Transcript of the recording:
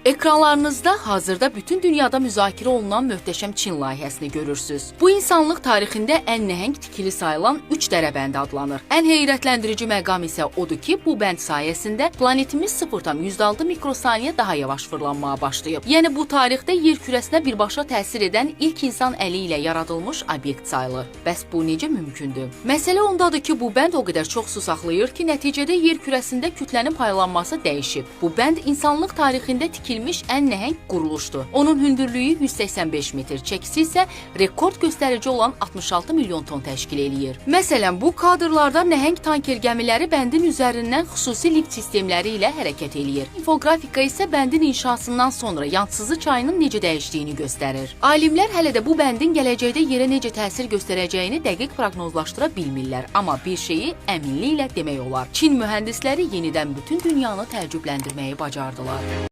Ekranlarınızda hazırda bütün dünyada müzakirə olunan möhtəşəm Çin layihəsini görürsüz. Bu insanlıq tarixində ən nəhəng tikili sayılan 3 dərə bəndi adlanır. Ən heyrətləndirici məqam isə odur ki, bu bənd sayəsində planetimiz 0,6 mikrosaniyə daha yavaş fırlanmağa başlayıb. Yəni bu tarixdə yer kürəsinə birbaşa təsir edən ilk insan əli ilə yaradılmış obyekt sayılır. Bəs bu necə mümkündür? Məsələ ondadır ki, bu bənd o qədər çox su saxlayır ki, nəticədə yer kürəsində kütlənin paylanması dəyişib. Bu bənd insanlıq tarixində tikilmiş ən nəhəng quruluşdur. Onun hündürlüyü 185 metr, çəkisi isə rekord göstərici olan 66 milyon ton təşkil eləyir. Məsələn, bu kadrlarda nəhəng tanker gəmiləri bəndin üzərindən xüsusi lift sistemləri ilə hərəkət eləyir. İnfoqrafika isə bəndin inşasından sonra Yansızı çayının necə dəyişdiyini göstərir. Alimlər hələ də bu bəndin gələcəkdə yerə necə təsir göstərəcəyini dəqiq proqnozlaşdıra bilmirlər, amma bir şeyi əminliklə demək olar. Çin mühəndisləri yenidən bütün dünyanı təəccübləndirməyi bacardılar.